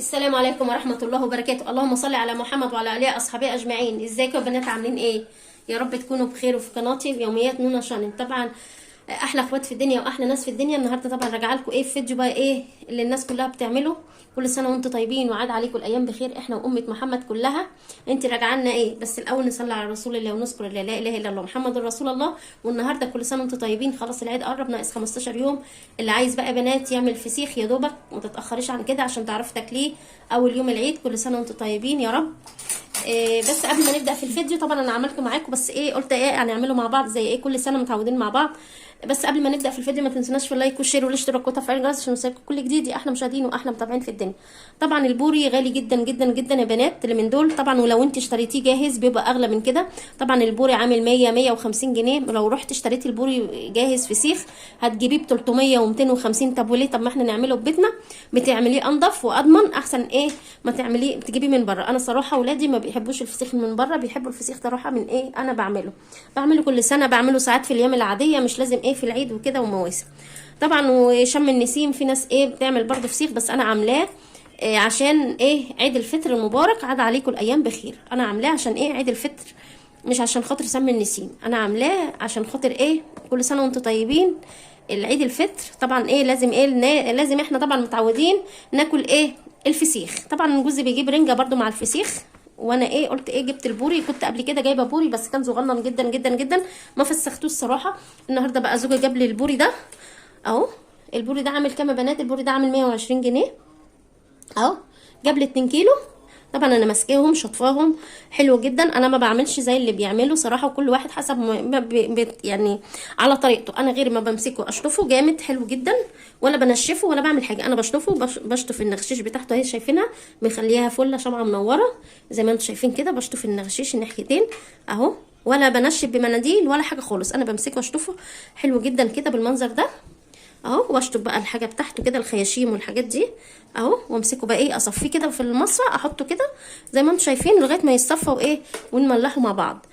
السلام عليكم ورحمة الله وبركاته. اللهم صل على محمد وعلى آله أصحابه أجمعين. ازيكم يا بنات، عاملين ايه؟ يا رب تكونوا بخير. وفي قناتي يوميات نونا شانل، طبعا احلى اخوات في الدنيا واحلى ناس في الدنيا. النهارده طبعا راجعه لكم ايه في فيديو بقى ايه اللي الناس كلها بتعمله. كل سنة وانتم طيبين وعاد عليكم الايام بخير، احنا وامه محمد كلها. انت راجعه لنا ايه؟ بس الاول نصلي على رسول الله ونذكر الله، لا اله الا الله محمد رسول الله. والنهارده كل سنة وانتم طيبين، خلاص العيد قرب، ناقص 15 يوم. اللي عايز بقى بنات يعمل فسيخ يا دوبك ما تتاخريش عن كده عشان تعرفي تاكليه اول يوم العيد. كل سنة وانتم طيبين يا رب. إيه بس قبل ما نبدا في الفيديو، طبعا انا عملته معاكم بس ايه قلت ايه هنعمله مع بعض زي ايه كل سنة متعودين مع بعض. بس قبل ما نبدا في الفيديو ما تنسوناش في ال like وال share والاشتراك وتفعيل الجرس عشان يوصلكم كل جديد. يا احلى مشاهدين واحلى متابعين في الدنيا. طبعا البوري غالي جدا جدا جدا يا بنات اللي من دول، طبعا ولو انت اشتريتيه جاهز بيبقى اغلى من كده. طبعا البوري عامل 100 150 جنيه، ولو رحت اشتريتي البوري جاهز فسيخ هتجيبيه ب 300 و250. طب وليه؟ طب ما احنا نعمله في بيتنا، بتعمليه انضف واضمن احسن ايه ما تعمليه تجيبيه من بره. انا صراحة ولادي ما بيحبوش الفسيخ من بره، بيحبوا الفسيخ صراحة من ايه انا بعمله كل سنة، بعمله ساعات في الايام العادية، مش لازم ايه في العيد وكده ومواسم. طبعا وشم النسيم في ناس ايه بتعمل برضه فسيخ، بس انا عاملاه إيه عشان ايه عيد الفطر المبارك، عاد عليكم الايام بخير. انا عاملاه عشان ايه عيد الفطر، مش عشان خاطر شم النسيم، انا عاملاه عشان خاطر ايه كل سنة وانتم طيبين. العيد الفطر طبعا ايه لازم ايه لازم احنا طبعا متعودين ناكل ايه الفسيخ. طبعا جوزي بيجيب رنجه برضو مع الفسيخ، وانا ايه قلت ايه جبت البوري. كنت قبل كده جايبه بوري بس كان صغنن جدا جدا جدا، ما فسختوش الصراحة. النهارده بقى زوجي جاب لي البوري ده اهو. البوري ده عامل كام يا بنات؟ البوري ده عامل 120 جنيه اهو. جاب لي 2 كيلو. طبعا انا ماسكاهم شطفاهم حلو جدا، انا ما بعملش زي اللي بيعمله صراحة، وكل واحد حسب ما يعني على طريقته. انا غير ما بمسكه اشطفه جامد حلو جدا، ولا بنشفه ولا بعمل حاجة، انا بشطفه بشطف النغشيش بتاعته اهي شايفينها، مخليها فله شمعة منورة زي ما انتم شايفين كده. بشطف النغشيش الناحيتين اهو، ولا بنشف بمناديل ولا حاجة خالص، انا بمسكه واشطفه حلو جدا كده بالمنظر ده اهو. واشطف بقى الحاجة بتاعته كده، الخياشيم والحاجات دي اهو، وامسكه بقى ايه اصفيه كده في المصفى، احطه كده زي ما انتم شايفين لغاية ما يتصفى وايه ونملحه مع بعض.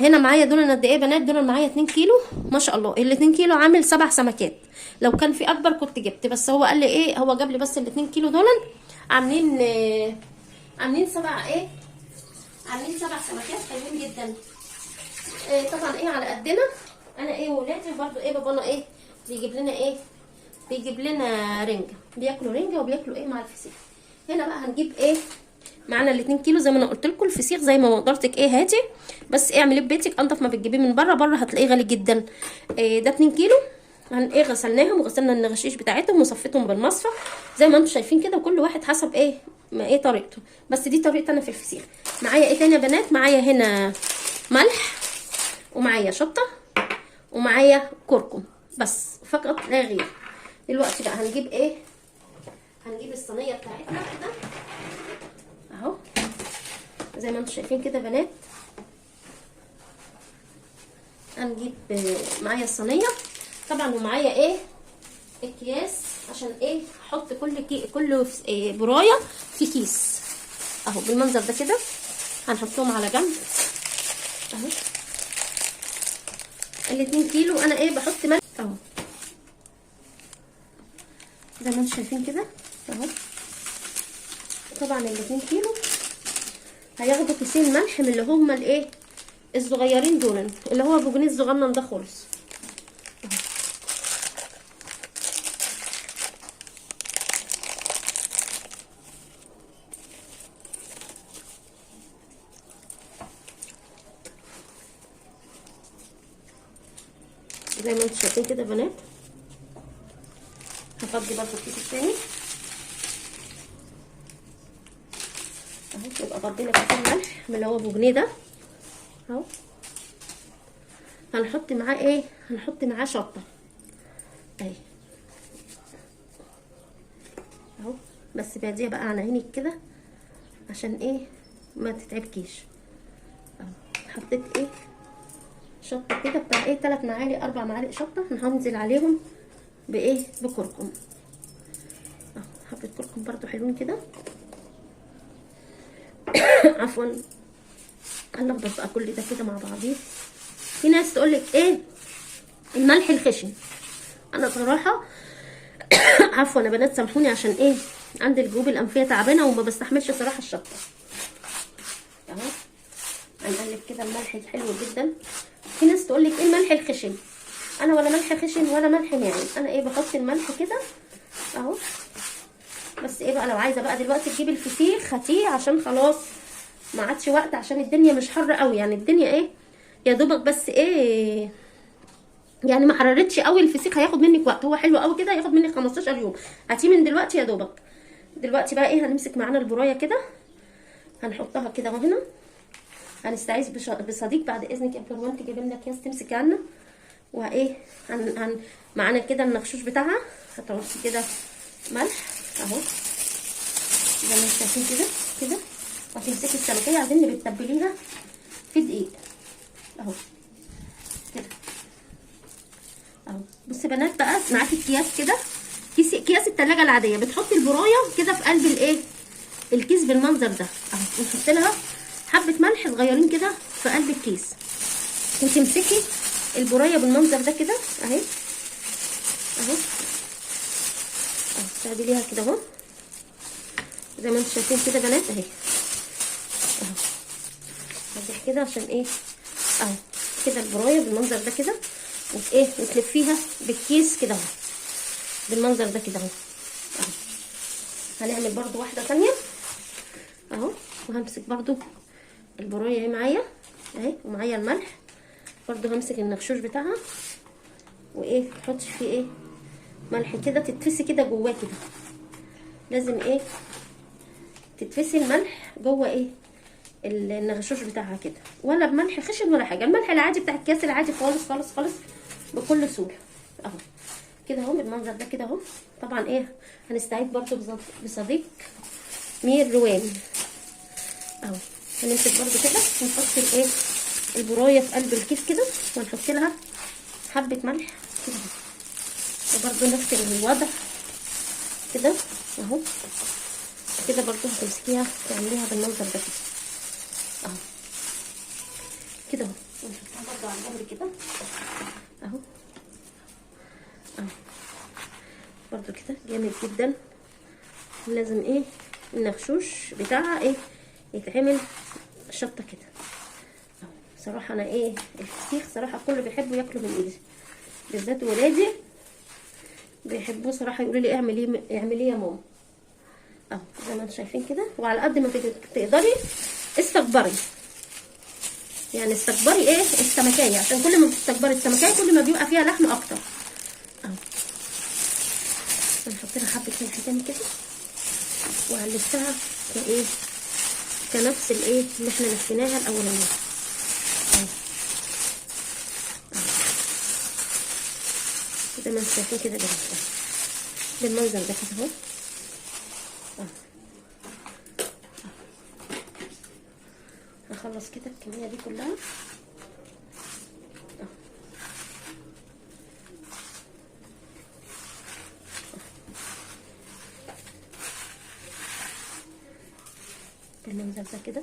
هنا معايا دول قد ايه يا بنات؟ دول معايا 2 كيلو ما شاء الله. ال 2 كيلو عامل 7 سمكات، لو كان في اكبر كنت جبت، بس هو قال لي ايه هو جاب لي بس ال 2 كيلو دول عاملين 7 ايه عاملين 7 سمكات حلوين جدا. إيه طبعا ايه على قدنا انا ايه وولادي برضو ايه بابانا ايه بيجيب لنا ايه بيجيب لنا رنجه، بياكلوا رنجه وبياكلوا ايه مع الفسيخ. هنا بقى هنجيب ايه معانا ال 2 كيلو زي ما انا قلت لكم. الفسيخ زي ما مقدرتك ايه هاتي، بس ايه اعمليه ببيتك انضف ما بتجيبيه من بره، بره هتلاقيه غالي جدا. إيه ده 2 كيلو هن ايه غسلناهم وغسلنا النغشيش بتاعتهم وصفيتهم بالمصفى زي ما انتم شايفين كده، وكل واحد حسب ايه ما ايه طريقته، بس دي طريقتي انا في الفسيخ. معايا ايه تاني يا بنات؟ معايا هنا ملح ومعايا شطه ومعايا كركم بس فقط لا غير. دلوقتي بقى هنجيب ايه؟ هنجيب الصينية بتاعتنا كده اهو زي ما انتم شايفين كده يا بنات. هنجيب معايا الصينية طبعا، ومعايا ايه اكياس عشان ايه احط كل إيه برايه في كيس اهو بالمنظر ده كده. هنحطهم على جنب اهو ال2 كيلو. انا ايه بحط ملح اهو زي ما انتم شايفين كده اهو. طبعا ال2 كيلو هياخدوا كيسين ملح من اللي هما الايه الصغيرين دول، اللي هو ابو جنيه الصغنن ده خالص اهو. زي ما انتم شايفين كده يا بنات. هفضي برضو الكيس التاني اهو، يبقى فضينا كيسين ملح من اللي هو ابو جنيه ده اهو. هنحط معاه ايه؟ هنحط معاه شطه اهي اهو، بس بعديها بقى على عينك كده عشان ايه ما تتعبكيش اهو. حطيت ايه شطه كده بتاع ايه 3 معالق 4 معالق شطه، هنزل عليهم بايه بكركم اهو، حبه كركم برضو حلوين كده. عفوا هنلخبط بقى كل ده كده مع بعضيه. في ناس تقولك ايه الملح الخشن، انا صراحة عفوا يا بنات سامحوني عشان ايه عندي الجيوب الانفيه تعبانة وما بستحملش صراحة الشطه. اهو هنقلب كده الملح حلو جدا. في ناس تقول لك ايه الملح الخشن، انا ولا ملح خشن ولا ملح ناعم، انا ايه بحط الملح كده اهو. بس ايه بقى، لو عايزه بقى دلوقتي تجيبي الفسيخ هاتيه، عشان خلاص ما عادش وقت، عشان الدنيا مش حر قوي، يعني الدنيا ايه يا دوبك بس ايه يعني ما حررتش قوي. الفسيخ هياخد منك وقت، هو حلو قوي كده، هياخد منك 15 يوم، هاتيه من دلوقتي يا دوبك. دلوقتي بقى ايه، هنمسك معانا البرايه كده، هنحطها كده وهنا. هنستعيذ بصديق بعد اذنك يا كروان تجيب لنا اكياس تمسك عنا. وايه هن معانا كده النخشوش بتاعها، هترصي كده ملح اهو زي ما انتم شايفين كده كده. وهتمسكي السمكيه عايزين بتتبليها في دقيق اهو كده اهو. بصي بنات بقى، معاكي اكياس كده، كيس التلاجة العادية، بتحطي البرايه كده في قلب الايه الكيس بالمنظر ده اهو، ونحط لها حبه ملح صغيرين كده في قلب الكيس، وتمسكي البرايه بالمنظر ده كده اهي اهو اهو، تعدليها كده اهو زي ما انتم شايفين كده بنات اهي اهو. هديح كده عشان ايه اهو كده البرايه بالمنظر ده كده، وايه وتلفيها بالكيس كده اهو بالمنظر ده كده اهو اهو. هنعمل برضو واحدة ثانية اهو، وهمسك برضو البرايه اهي معايا اهي، ومعايا الملح برضو، همسك النخشوش بتاعها وايه تحطي فيه ايه ملح كده، تتفسي كده جواه كده، لازم ايه تتفسي الملح جوه ايه النغشوش بتاعها كده، ولا بملح خشن ولا حاجة، الملح العادي بتاع الكاس العادي خالص خالص خالص بكل سهولة اهو كده اهو بالمنظر ده كده اهو. طبعا ايه هنستعيد برضو بصديق مير روان اهو. هنمسك برضو كده ونحط الايه البرايه في قلب الكيس كده، ونحط لها حبه ملح كده اهو، وبرضو نفس الوضع كده اهو كده. برضو هتمسكيها تعمليها بالمنظر ده كده اهو كده اهو، ونحطها برضو على الجنب كده اهو اهو برضو كده جامد جدا. لازم ايه النخشوش بتاعها ايه يتعمل شطه كده اهو. صراحة انا ايه الفسيخ صراحة كله بيحبوا ياكلوا من ايدي، بالذات ولادي بيحبوه صراحة، يقولوا لي اعملي اعملي يا ماما اهو زي ما انتم شايفين كده. وعلى قد ما تقدري استكبري، يعني استكبري ايه السمكيه، عشان كل ما بتستكبري السمكيه كل ما بيبقى فيها لحم اكتر اهو. هنحط لها حبه ملح تاني كده، وهنلفها كايه كنفس الايه اللي احنا لفيناها الاولانية اهو زي ما انتم شايفين كده بالمنظر ده كده اهو. هخلص كده الكمية دي كلها اهو. بالمنظر ده كده.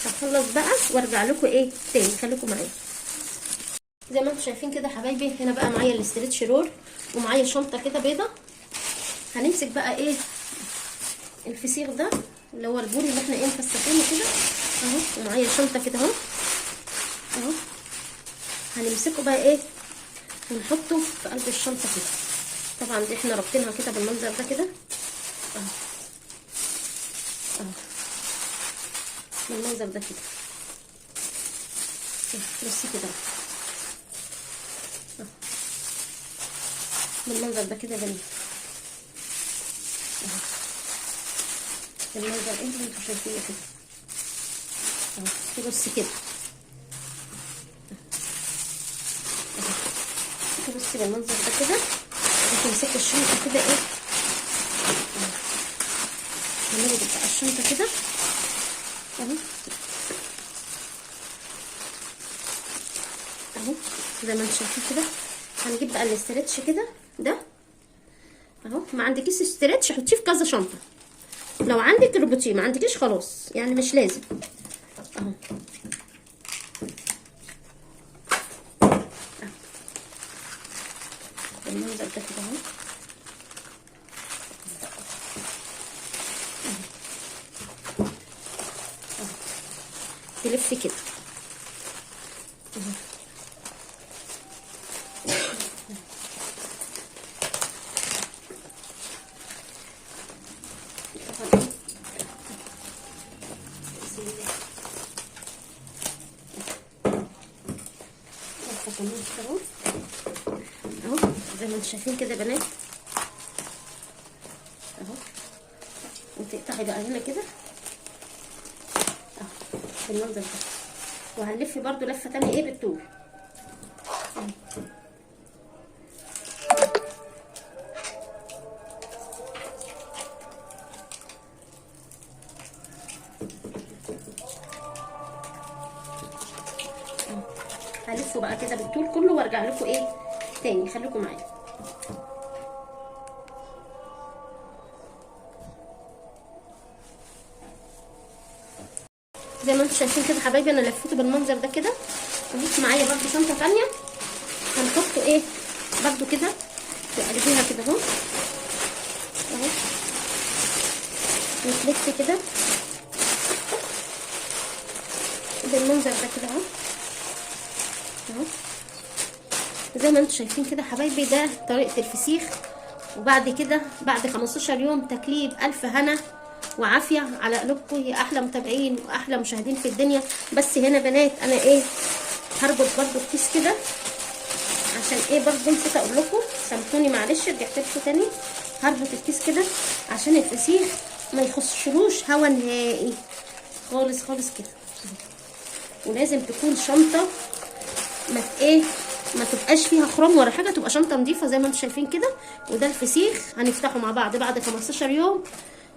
هخلص بقى وارجع لكم ايه تاني، خليكم معايا. زي ما انتم شايفين كده حبايبي، هنا بقى معايا ال stretch roll ومعايا شنطه كده بيضة. هنمسك بقى ايه الفسيخ ده اللي هو البوري اللي احنا ايه مفسخينه كده اهو، ومعايا شنطه كده اهو اهو. هنمسكه بقى ايه ونحطه في قلب الشنطة كده. طبعا دي احنا رابطينها كده بالمنظر ده كده اهو اهو بالمنظر ده كده. بصي كده اهو بالمنظر ده كده جميل اهو بالمنظر ايه اللي انتوا شايفينه كده اهو. بصي كده اهو، بصي بالمنظر ده كده. وتمسكي الشنطة كده ايه، هنربط بقى الشنطة كده اهو اهو زي ما انتم شايفين كده. هنجيب بقى ال stretch كده ده اهو. ما عندكيش stretch حطيه في كذا شنطه. لو عندك اربطيه، ما عندكيش خلاص يعني مش لازم اهو. بالمنظر ده كده اهو. تلفي كده اهو زي ما انتم شايفين كده يا بنات اهو. وتقطعي بقى هنا كده اهو بالمنظر ده. وهنلف برده لفه تانية ايه بالطول. هلفه بقى كده بالطول كله وارجع لكم ايه تاني، خليكم معايا. زي ما انتم شايفين كده حبايبي انا لفيته بالمنظر ده كده. اهو معايا برده شنطه تانية هنحطه ايه برده كده، تقلبيها كده اهو اهو، وتلف كده بالمنظر ده كده اهو اهو. زي ما انتم شايفين كده حبايبي ده طريقه الفسيخ. وبعد كده بعد 15 يوم تكليب، الف هنا وعافيه على قلوبكم يا احلى متابعين واحلى مشاهدين في الدنيا. بس هنا بنات انا ايه هربط برضو الكيس كده عشان ايه برضو نسيت اقول لكم، سامحوني معلش رجعت لكم تاني. هربط الكيس كده عشان الفسيخ ما يخشلوش هوا نهائي خالص خالص كده. ولازم تكون شنطه ما ايه ما تبقاش فيها خرم ولا حاجة، تبقى شنطه نظيفة زي ما انتم شايفين كده. وده الفسيخ هنفتحه مع بعض بعد 15 يوم.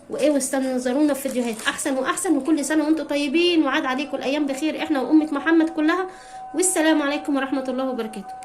وايه واستنظرونا في فيديوهات احسن واحسن. وكل سنة وانتم طيبين، وعاد عليكم الايام بخير احنا وامه محمد كلها. والسلام عليكم ورحمة الله وبركاته.